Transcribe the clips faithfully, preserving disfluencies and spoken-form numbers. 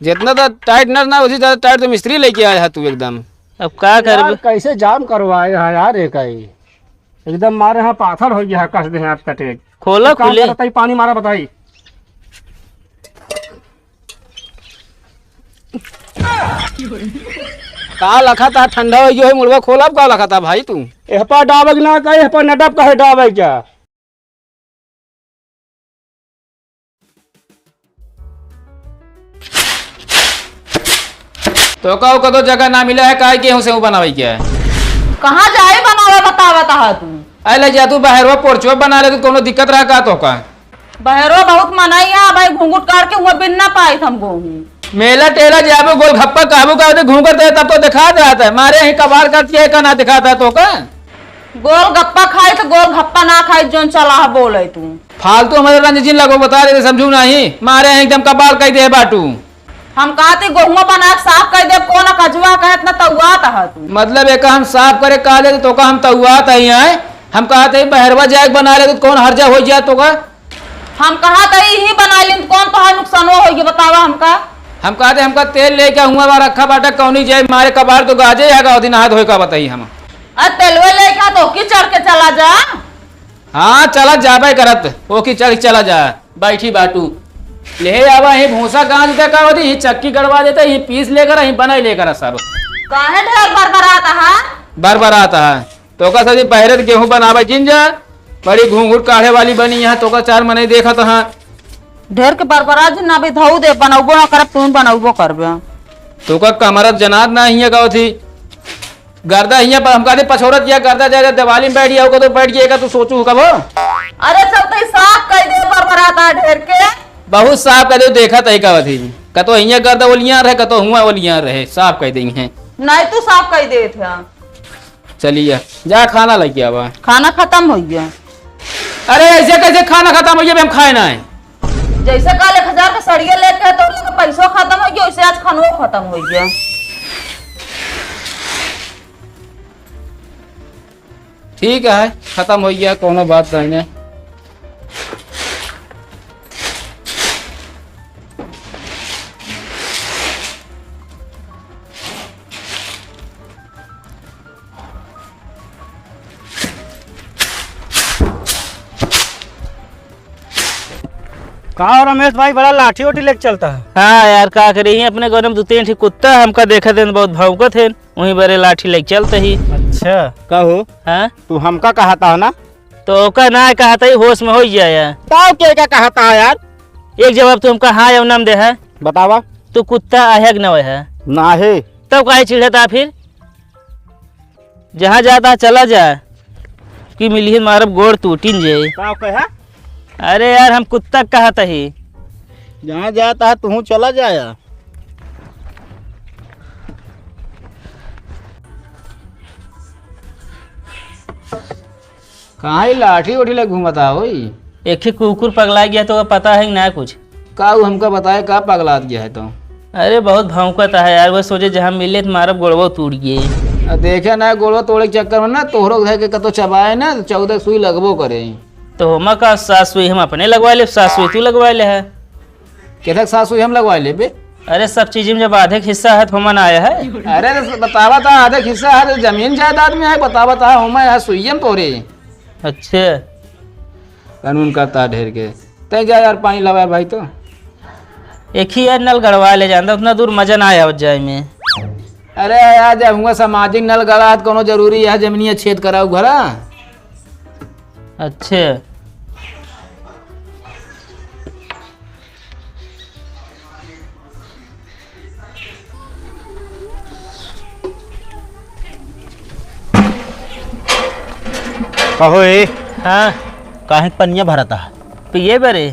जितना तो टाइट नट ना, उसी ज्यादा टाइट तो मिस्त्री लेके आया है तू एकदम। अब का यार, करबे? कैसे जाम करवाए हैं यार, ये कई एकदम मारे हैं, पाथर हो गया है, कस दे हैं आप तटे। खोला एक काम खुले। कर, बताई, पानी मारा, बताई। का लखा था, ठंडा हो गया है, मुड़वा खोला, का लखा था भाई तू? एह पर डाबक ना का, एह पर नटप का है डाबक क्या? तो का, ओका तो जगह ना मिला है, काहे गेहूं से ऊ बनावे के है? कहाँ जाए बनावे, बतावत हा तू? अरे ले जा तू बहरवा पोरचवा बना ले, तो कोनो दिक्कत रहा का तो का? बहरवा बहुत मनई है भाई, घूंघट काढ़ के हुआ बिन ना पाई हम गेहूं। मेला टेला जाबो, गोलगप्पा कहबो का, तो घूंघट दे, तब तो दिखा जाता है। मारे ही कबाड़ करती है, का ना दिखाता है तो का? गोलगप्पा खाई तो गोलगप्पा ना खाई, जोन चला है बोले तू। फालतू हमारे रंज जिन लगो, बता रहे, समझू नहीं, मारे हैं एकदम कबाड़ कह दे बाटू। हम कहते गोहुआ बना के साफ कर दे, कौन कजुआ कहे इतना तउआत है तू? मतलब एक हम साफ करे कह ले तो का हम तउआत है, हैं? हम कहते बहरवा जाए के बना ले तो कौन हर्जा हो जाए तो का? हम कहते यही बना लें तो कौन तोहार नुकसानो होइए बतावा हमका? हम कहते हमका तेल लेके हुआ बा रखा बाटा कौनी जाए मारे कबाड़ तो गाजे है गाँव दिन हाथ होए का बताई हम। अरे तेलवे लेके तो की चढ़ के चला जा। हाँ, चला जाबे करत, ओकी चढ़ चला जा, बैठी बाटू। ले आवा, ही भूसा गांज दे का होती, ही चक्की गड़वा देते, ही पीस लेकर, ही बनाई लेकर सब। काहे ढेर बरबरात हा? बरबरात हा। तो का सदी पहरे त गेहूं बनावे जिन जा, बड़ी घूंघट काढ़े वाली बनी यहाँ, तो का चार मनई देखत हा। ढेर के बरबरा जिन ना, अभी धऊ दे, बनौबो ना करब, तुम बनौबो करबे। तो का कमरत जनात ना हिया का होती। गर्दा हियाँ पर हम कहते पछोरत या गर्दा जाए, जाए दिवाली में बैठ गया होगा तो बैठ गया का तू सोचू कबो? अरे सब तो साफ कह दे बरबराता ढेर के। बहुत साफ कह दे, देखा तही का थी। कतो हियाँ गर्दा ओलियाँ रहे, कतो हुआ ओलियाँ रहे, साफ कह देंगे। नहीं तू साफ कह दे थे। चलिए, जा खाना लेके आवा। खाना खत्म हो गया। अरे ऐसे कैसे खाना खत्म हो गया, अभी हम खाए ना है। जैसे काल एक हजार का सड़िया लेके है, तो उनका पैसो खत्म हो गया, वैसे आज खानो खत्म हो गया। ठीक है, खत्म हो गया, कोनो बात नहीं है। का हो रमेश भाई, बड़ा लाठी ओठी लेके चलता है? हाँ यार, का करी, ही अपने गाँव में दो तीन ठी कुत्ता हमका देखत हैं, बहुत भौंकत हैं, वहीं बरे लाठी लेके चलते ही। अच्छा। का हो? हाँ? तू हमका कहता है ना? तो ओका ना कहता ही, होश में हो जाए यार। ताऊ के का कहता है यार? एक जवाब तू हमका हाँ या ना में दे है। बतावा। तू कुत्ता आहे कि ना है? ना है। तब काहे चिढ़ता फिर? जहाँ जाता चला जा, कि मिलिहन मारब गोड़ टूटिन जे। का कहे? अरे यार, हम कुत्ता कहत ही। जहाँ जाता है, तू चला जाया। कहाँ ई लाठी ओठी ले घूमता होई? एक ही कुकुर पगला गया तो पता है कि ना कुछ? का ऊ हमका बताए का पगलात गया है तो? अरे बहुत भौंकत है यार, वो सोचे जहाँ मिले तो मारब गोड़वो टूट गए। आ देखे ना गोड़वा तोड़े के चक्कर में ना तोहरो धर के कतो चबाए ना तो चौदह सुई लगबो करे। तो होमा का सात सुई हम अपने लगवा ले, सात सुई तू लगवा ले है। केथक सासू हम लगवा लेबे। अरे, सब चीज में जब आधे के हिस्सा है, तो हमन आया है। अरे, तो बतावा था, आधे के हिस्सा है, तो जमीन जायदाद में है, बतावा था, हम है, सुइयम तोरे। अच्छे। कानून करता ढेर के। तै जा यार, पानी लावा यार भाई तो। एक ही यार नल गड़वा ले जानता, उतना दूर मजा ना आवत जाए में। अरे यार, जब हुआ सामाजिक नल गड़ा है, तो कोनो जरूरी है, जमीनिया छेद कराऊ घरा? अच्छे। कहो ए। हाँ। काहे के पनिया भरत है? पिए बरे।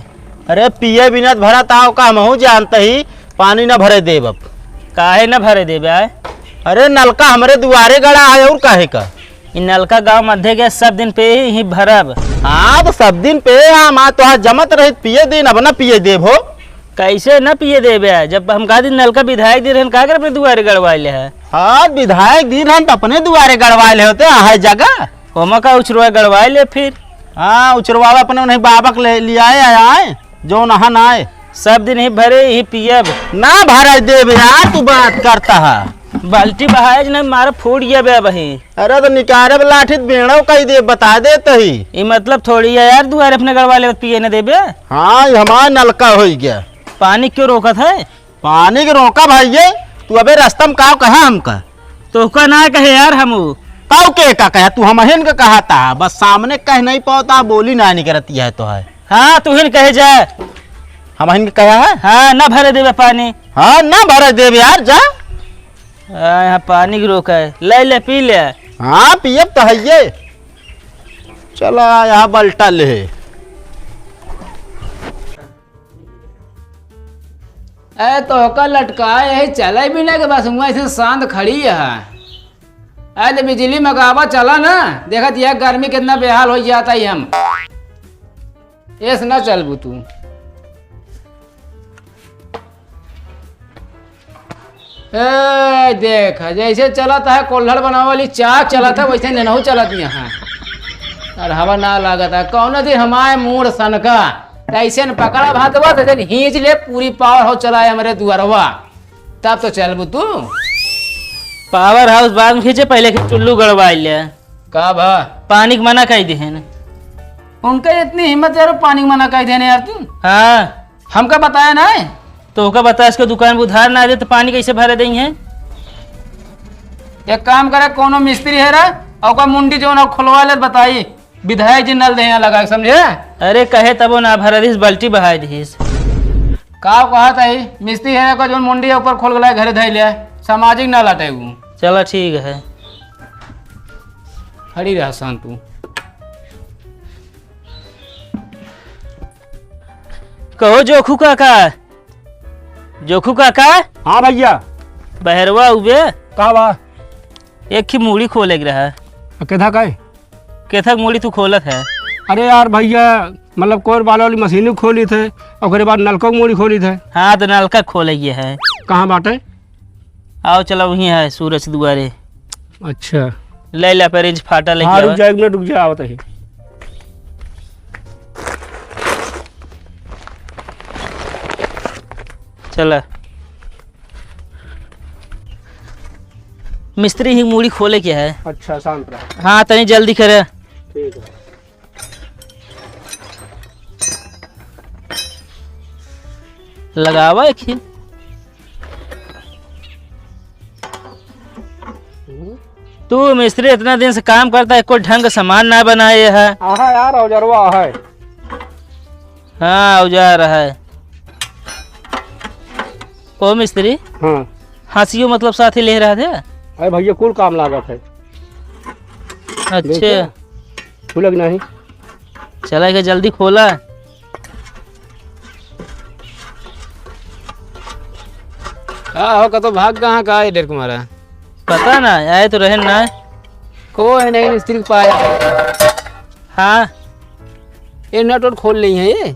अरे पिए बिना त भरत आओ का, हमहू जानत ही पानी न भरे देब अब। काहे न भरे देबे आए? अरे नलका हमरे दुआरे गड़ा है और काहे का? इ नलका गाँव मध्य के सब दिन पे ही, ही भरब। हाँ, तो सब दिन पे हम आज तोहार जमत रहित पिए दिन, अब ना पिए देब हो। कैसे ना पिए देबे? जब हम कहा दिन नलका विधायक दिन रहन, का कर अपने दुआरे गड़वाए ले है? हाँ, विधायक दिन रहन तो अपने दुआरे गड़वाए ले होते, आहे जगह। ओमा का उछरवा गड़वाए ले फिर? हाँ, उछरवावे अपने उन्हें बाबक ले लियाए आए, जो नहा ना आए। सब दिन ही भरे ही पियब। ना भरे देब यार, तू बात करता है। बाल्टी बहाए ज ना मार फूट गया बे वही। अरे तो निकारे वाला लाठी त बेड़ो कही दे, बता दे तही। ई मतलब थोड़ी है यार, दुआरे अपने गड़वा ले पिए न देबे। हाँ, ई हमार नलका होई गया। पानी क्यों रोकत है? पानी के रोका भाई ये, तू अबे रास्ता में काव कहा हमका? तोहका ना कहे यार हमू। काव के का कहे? तू हमहिन के कहा था, बस सामने कह नहीं पावता, बोली ना निकरती है तो है। हाँ, तू हिन कहे जा। हमहिन के कहा है? हाँ, ना भरे देबे पानी। हाँ, ना भरे देबे यार, जा। हाँ, यहाँ पानी के रोका है, ले ले, पी ले। हाँ, पियब तो है ये। चला, यहाँ बल्टा ले। ए, तोहका लटकाए यही चले भी ना कि बस हुआं ऐसे शांत खड़ी है। ए, तो बिजली मगावा चला ना, देखत यह गर्मी कितना बेहाल हो जाता ही हम। ऐसे ना चलबू तू। ए, देख, जैसे चलत है कोल्हड़ बनावे वाली चाक चलत है, वैसे नेनहू चलत यहाँ। और हवा ना लागत है, कौनो दिन हमारे मूड़ सनका, त ऐसे न पकड़ा भातवा, त ऐसे न हींच ले, पूरी पावर हाउस चलाए हमरे दुआरवा, तब तो चलबू तू। पावर हाउस बाद में खींचे, पहले के चुल्लू गड़वाई ले। का भा? पानी के मना कही देहन। उनका इतनी हिम्मत यार, पानी के मना कही देने यार तू? हाँ। हमका बताया ना है? तो ओका बता, इसके दुकान पे उधार ना दे तो पानी कैसे भरे देई है? एक काम करे, कोनो मिस्त्री है रे, ओका मुंडी जौन है खुलवा ले, बताई, विधायक जी नल दे यहाँ लगा के, समझे? अरे कहे तबो ना भरे दिस, बाल्टी बहाए दिस। का कहत है, मिस्त्री है ओका जौन मुंडी है ऊपर खोल गला घरे धई ले, सामाजिक नल आटे ऊ। चला ठीक है। खड़ी रह शांत तू। कहो जोखू काका, जोखू काका। हाँ भैया। बहरवा उबे। का बा? एक ही मूड़ी खोले के रहा। आ, केथा का है? केथा के मूड़ी तू खोलत है? अरे यार भैया, मतलब कोर बाल वाली मशीन खोली थे, ओकरे बाद नलका के मूड़ी खोली थे। हाँ, तो नलका खोले ये है। कहाँ बाटे? आओ चला, वहीं है सूरज दुआरे। अच्छा। ले ला पे रेंज फाटा लेके हाँ, रुक आवा। जा, एक मिनट रुक जा, आवत है। चला। मिस्त्री ही मूड़ी खोले के है। अच्छा, शांत रह। हाँ, तनी जल्दी करे। ठीक है। लगावा एक ही। तू मिस्त्री इतना दिन से काम करता है, कोई ढंग का सामान ना बनाए है। आहा यार, औजरवा है। हाँ, औजार है। ओ मिस्त्री। हाँ। हंसियो मतलब साथ ही ले रहा थे? अरे भैया, कुल काम लागत है। अच्छा। देखो, खुलक नहीं। चला के जल्दी खोला। का हो, कतो भाग कहाँ का है डेढ़ कुमारा? पता ना, आए तो रहे ना। को है नहीं मिस्त्री के पाया। हाँ। ये नट वट खोल ली है ये।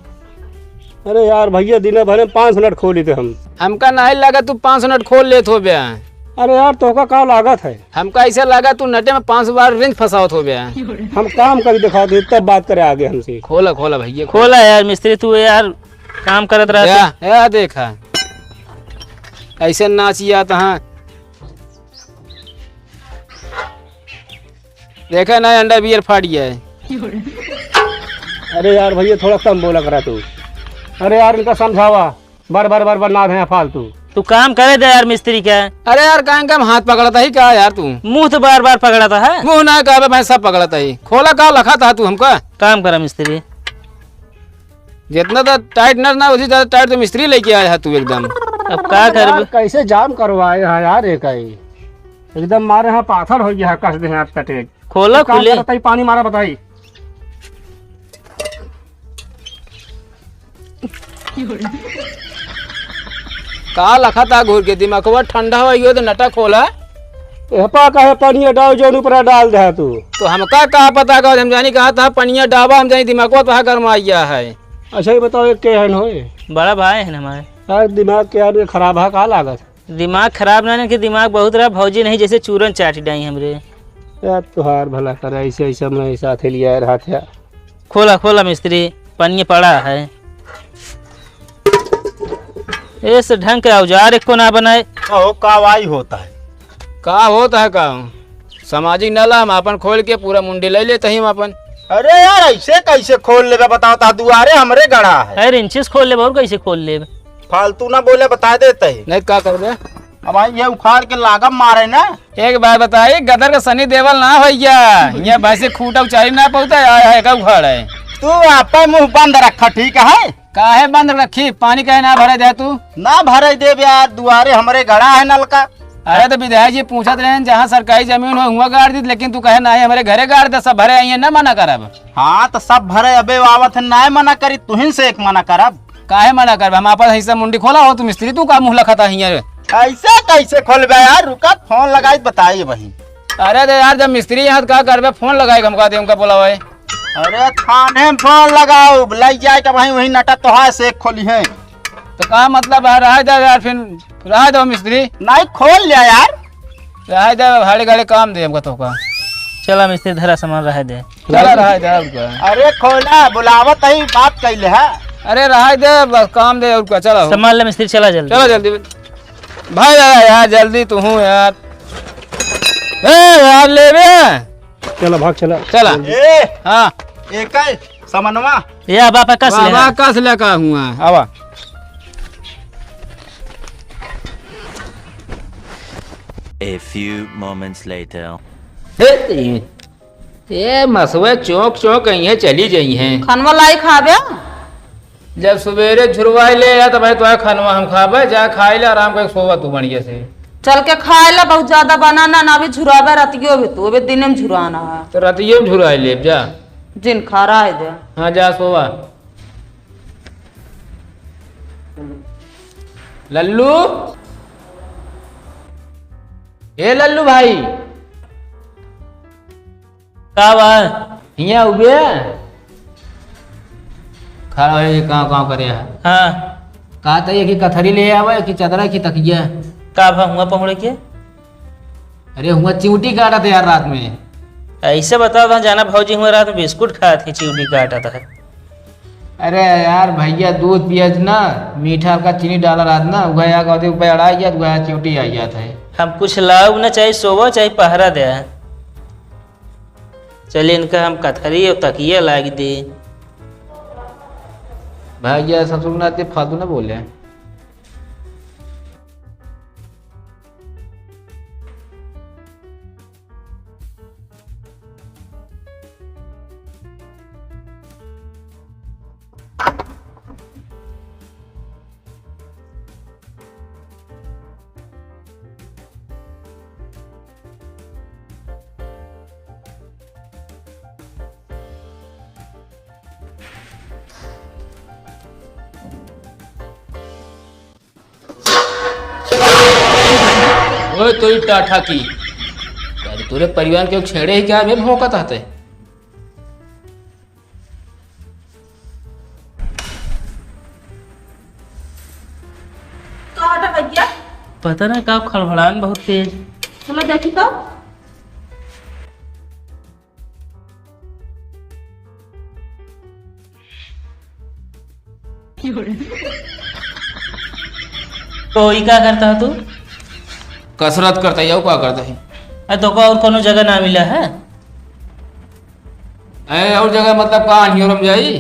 अरे यार भैया, दिन भर में पाँच सौ नट खोली थे हम। हमका नहीं लगा तू पाँच सौ नट खोल लेत हो बे। अरे यार, तोहका का लागत है? हमका ऐसे लगा तू नटे में पाँच सौ बार रिंच फंसावत हो बे। हम काम करी दिखाओ थे, तब बात करे आगे हमसे। खोला, खोला भैया, खोला। खोला यार मिस्त्री, तू यार काम करत रहते। या, या देखा, ऐसे नाचिया तहाँ। देखा ना, अंडा बियर फाट गया है। अरे यार भैया, थोड़ा कम बोला करा तू। अरे यार, इनका समझावा, बार बार बार बार ना है फालतू। तू काम करे दे यार मिस्त्री के। अरे यार, काम काम हाथ पकड़ता ही का यार तू? मुंह तो बार बार पकड़ता है। मुंह ना कहबे, मैं सब पकड़ता ही। खोला का लखा था तू हमका? काम करा मिस्त्री। जितना तो टाइट नट ना, उसी ज्यादा टाइट तो मिस्त्री लेके आया है तू एकदम। अब का करबे? यार, कैसे जाम करवाए हैं यार, ये कहीं एकदम मारे हैं, पाथर हो गया है, कस दे हैं आप कटे। खोला, एक काम खुले। कर, बताई, पानी मारा, बताई। का लखा था घूर के, दिमागवा ठंडा हो गयो तो नटा खोला। एहपा काहे पनिया डाल, जौन ऊपरा डाल दे तू। तो हमका का पता का, हम जानी कहा था पनिया डाबा, हम जानी दिमागवा तो गरमा गया है। अच्छा, ये बताओ, ये के हन होए? बड़ा भाई है हमारे। यार, दिमाग के यार, ये खराब है, का लागत? दिमाग खराब ना, इनके दिमाग बहुत रहा, भौजी नहीं जैसे चूरन चाट डाई हमरे। यार, तुहार भला करे, ऐसे, ऐसे हमने साथे लिया रहा था। खोला, खोला मिस्त्री, पनिया पड़ा है। इस ढंग के औजार एको ना बनाए। कहो, का वाई होता है? का होता है का? सामाजिक नल हम आपन खोल के पूरा मुंडी ले लेते ही हम आपन। अरे यार, ऐसे कैसे खोल लेबे बताओ, ता दुआरे हमरे गड़ा है। अरे, इंचिस खोल लेबे और कैसे खोल लेबे? फालतू ना बोले, बता देते ही। नहीं, का करबे? अब भाई, ये उखाड़ के लागम मारे ना। एक बात बताई, गदर का सनी देवल ना होइया, ये भैंसे खूंटा उचारी ना पौता, आया है का उखाड़ है। तू आपन मुंह बंद रखा, ठीक है? काहे बंद रखी? पानी काहे ना भरे दे तू? ना भरे देब यार, दुआरे हमरे गड़ा है नलका। अरे तो विधायक जी पूछत रहे, जहाँ सरकारी जमीन हो हुआ गाड़ दी, लेकिन तू कहे नाही, हमरे घरे गाड़ दे, सब भरे आइए, ना मना करब। हाँ तो सब भरे अबे आवत है, ना मना करी, तुहिन से एक मना करब। काहे मना करब? हम आपन हिस्सा मुंडी खोला हो, तू मिस्त्री, तू का मुँह लखता हियाँ रे? ऐसे कैसे खोलबे यार? रुका, फोन लगाई बताई वही। अरे तो यार, जब मिस्त्री यहाँ तो का करबे, फोन लगाई हमका दे, हमका बोलावे। अरे थाने में फोन लगाओ, लई जाए के वहीं, वहीं नटा तोहार से खोली है। तो का मतलब है, रह दे यार, फिर रह दे मिस्त्री। नहीं, खोल लिया यार। रह दे, भाड़े गाड़े काम दे हमका तोहका। चला मिस्त्री, धरा सामान रह दे। चला रह दे और का। अरे खोला, बुलावत ही, बात कैले है। अरे रह दे, बस काम दे और का, चला हो। सामान ले मिस्त्री, चला जल्दी। चला जल्दी। भाई यार, यार जल्दी तू हूँ यार। ए यार ले बे। चला भाग चला। चला। ए, हाँ। एक है समनवा। ये अब आप कस वाह, ले। वाह, कस ले का हुआ, आवा। A few moments later। हे, ए मसवे चौंक चौंक अइहें चली जइहें। खनवा लाई खाबे? जब सुबेरे झुरवाई ले आ, तो भाई तोहे खनवा हम खाबे, जा खाई ले, आराम करके सोवा तू बढ़िया से। चल के खाए ला, बहुत ज्यादा बना ना, ना अभी झुराबे रतियो भी तू, अभी दिने में झुराना है। तो रतियो में झुराई लेब जा। जिन खा रहा है दे। हाँ जा सोवा। लल्लू, ए लल्लू भाई। का बा? हियाँ उबे। खड़ा होए, काँव काँव करे है। हाँ। कहा था ये कि कथरी ले आवे कि चदरा कि तकिया। का भा हुआ पहुँड़े के? अरे हुआ चिउँटी काटत है यार रात में। ऐसे बताओ तो जाना भौजी हुआ रात में बिस्कुट खात ही चिउँटी काटत है। अरे यार भैया दूध पियत ना, मीठा हल्का चीनी डाला रहत ना, उगा या कहते ऊपर अड़ा गया, उगा चिउँटी आ जात है। हम कुछ लाउब ना, चाहे सोवो चाहे पहरा दे। चलिए इनका हम कथरी और तकिया लाग दे। भैया ससुर ना ते फालतू ना बोले। ओए तोरी टाठा की, अरे तोरे परिवार के छेड़े ही क्या बे भौंकत हते? का हटा भैया? पता ना का खड़बड़ान बहुत तेज। चलो देखी तो। तो ई का करता है तू? कसरत करता है, का करता है? अरे तो का और कोनो जगह ना मिला है? ए, और जगह मतलब का, अंधियोरम जाई?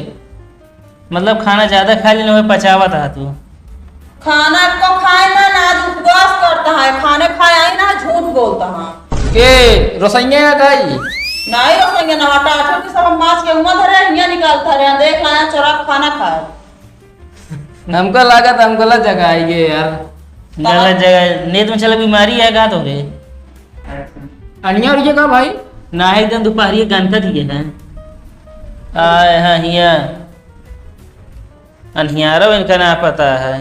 मतलब खाना ज्यादा खा लेने में पचावत है तू? खाना को खाए ना, ना आज उपवास करता है, खाने खाए आई ना, झूठ बोलता है। के रोसैया या खाई? नहीं रोसैया ना, हटा, हटा के सब हम माछ के हुआ धरे, हियाँ निकालता रहे, देख लाया चोरा के खाना खाए। हमको लागत हम गलत जगह आइगे यार। गलत जगह, नींद में चला बीमारी है का तो रे? अनिया और ये का भाई? ना है, एकदम दोपहरिया गनका दिए हैं। आए हैं हिया। अनियारो इनका ना पता है।